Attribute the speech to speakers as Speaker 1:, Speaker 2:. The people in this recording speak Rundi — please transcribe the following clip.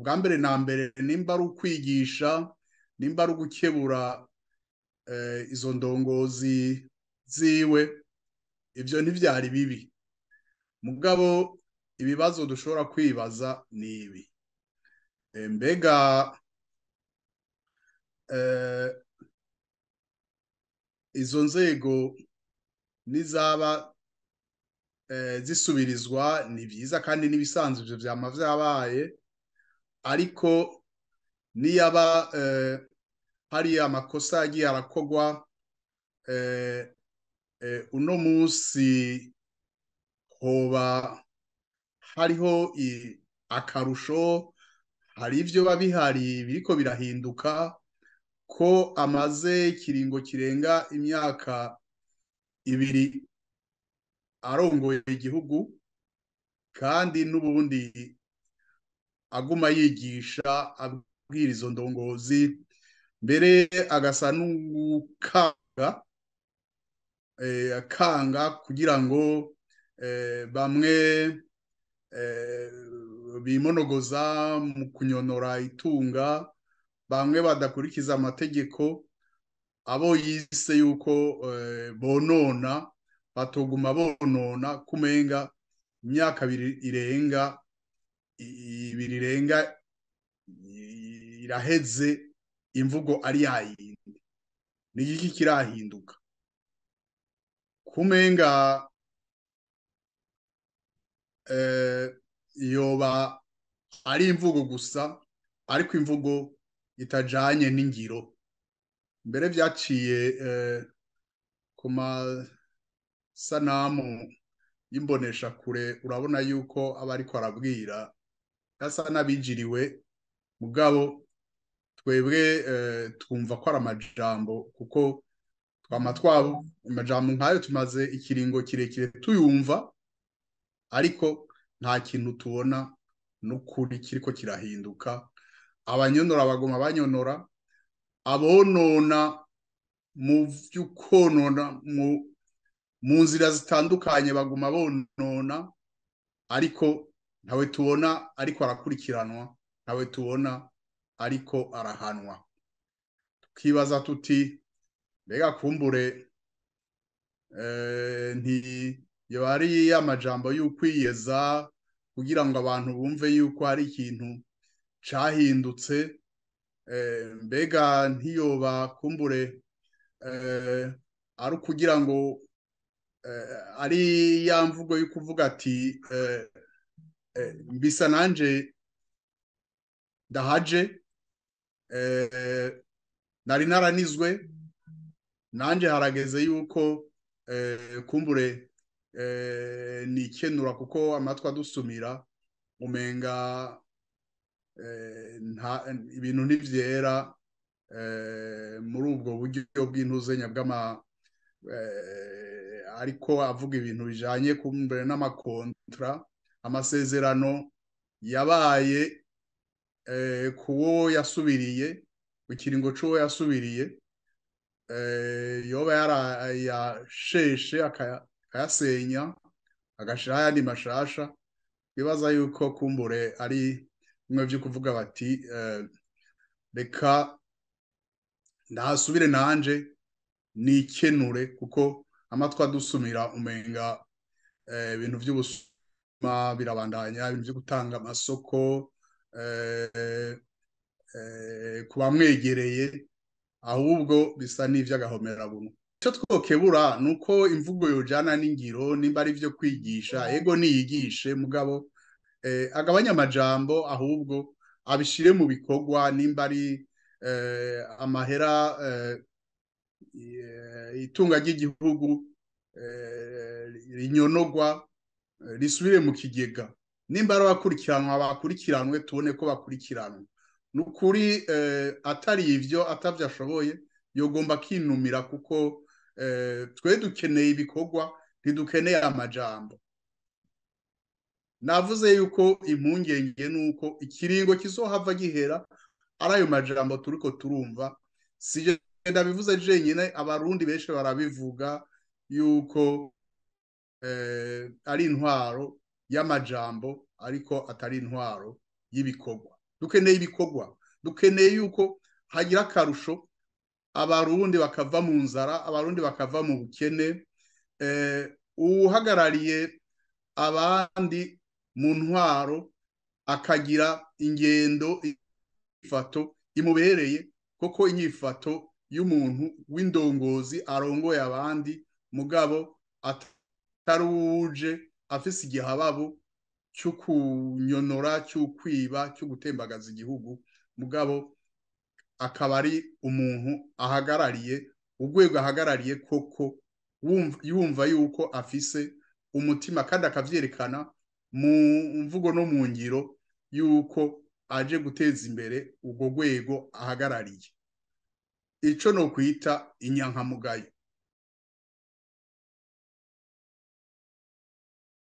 Speaker 1: Ubwa mbere na mbere, nimba ari ukwigisha, nimba ari ugukebura izo ndongozi ziwe, ibyo ntivyari bibi. Mugabo ibibazo dushobora kwibaza ni ibi: mbega izo nzego nizaba zisubirizwa, ni vyiza kandi n'ibisanzwe, ivyo vyama vyabaye, ariko niyaba hari amakosa yagiye arakogwa, uno munsi hoba hariho akarusho, hari ivyo babihari biriko birahinduka, ko amaze ikiringo kirenga imyaka 2 arongoye igihugu, kandi n'ubundi aguma yigisha abwira izo ndongozi, mbere agasa n'ukanga akanga kugira ngo bamwe bimonogoza mu kunyonora itunga, bamwe badakurikiza amategeko, abo yise yuko bonona, batoguma bonona, kumenga imyaka 2 irenga, 2 irenga iraheze, imvugo ari yayindi. Ni iki kirahinduka? Kumenga yoba ari imvugo gusa, ariko imvugo itajanye n'ingiro. Mbere vyaciye ku masanamu y'imbonesha kure, urabona yuko aba ariko arabwira asa n'abijiriwe, mugabo twebwe twumva ko ari amajambo, kuko twama twabo amajambo nkayo tumaze ikiringo kirekire tuyumva, ariko nta kintu tubona n'ukuri kiriko kirahinduka. Abanyonora bagoma banyonora, abonona mu vy'ukonona mu nzira zitandukanye baguma bonona, ariko ntawe tubona ariko arakurikiranwa, ntawe tubona ariko arahanwa. Tukibaza tuti mbega kumbure nti yo ari amajambo y'ukwiyeza kugira ngo abantu bumve yuko hari ikintu cahindutse, mbega ntiyoba kumbure ari kugira ngo ari ya mvugo y'ukuvuga ati mbisa nanje ndahaje, nari naranizwe, nanje harageze yuko kumbure nikenura, kuko amatwi adusumira umenga ibintu ntivyera muri ubwo buryo bw'intuzenya bw'ama ariko avuga ibintu bijanye kumbure n'amakontra, amasezerano yabaye kuwo yasubiriye, ikiringo c'uwo yasubiriye, yoba yarayasheshe akayasenya agashira ayandi mashasha. Bibaza yuko kumbure ari bimwe vyo kuvuga bati reka ndahasubire nanje nikenure, kuko amatwi adusumira umenga ibintu vy'ubusuma birabandanya, ibintu vyo gutanga amasoko ku bamwegereye, ahubwo bisa n'ivy'agahomerabunwa. Ico twokebura nuko imvugo yojana n'ingiro, nimba ari vyo kwigisha, ego niyigishe, mugabo agabanya amajambo, ahubwo abishire mu bikorwa. Nimba ari amahera, itunga ry'igihugu rinyonogwa, risubire mu kigega, nimba ari abakurikiranwa bakurikiranwe, tubone ko bakurikiranwa. Nukuri atari ivyo, atavyo ashoboye, yogomba kinumira, kuko twe dukeneye ibikorwa, ntidukeneye amajambo. Navuze yuko impungenge nuko ikiringo kizohava gihera ari ayo majambo turiko turumva. Sije ndabivuze jenyine, abarundi benshi barabivuga yuko ari intwaro y'amajambo, ariko atari intwaro y'ibikorwa. Dukeneye ibikorwa, dukeneye yuko hagira akarusho, Abarundi bakava mu nzara, Abarundi bakava mu bukene. Uwuhagarariye abandi mu ntwaro akagira ingendo, inyifato imubereye, koko inyifato y'umuntu w'indongozi arongoye abandi, mugabo ataruje afise igihababo cyo kunyonora, cyo kwiba, cyo gutembagaza igihugu, mugabo akaba ari umuntu ahagarariye urwego ahagarariye koko, yumva yuko afise umutima kandi akavyerekana mu mvugo no mu ngiro yuko aje guteza imbere urwo rwego ahagarariye, ico no kwita inyankamugayo.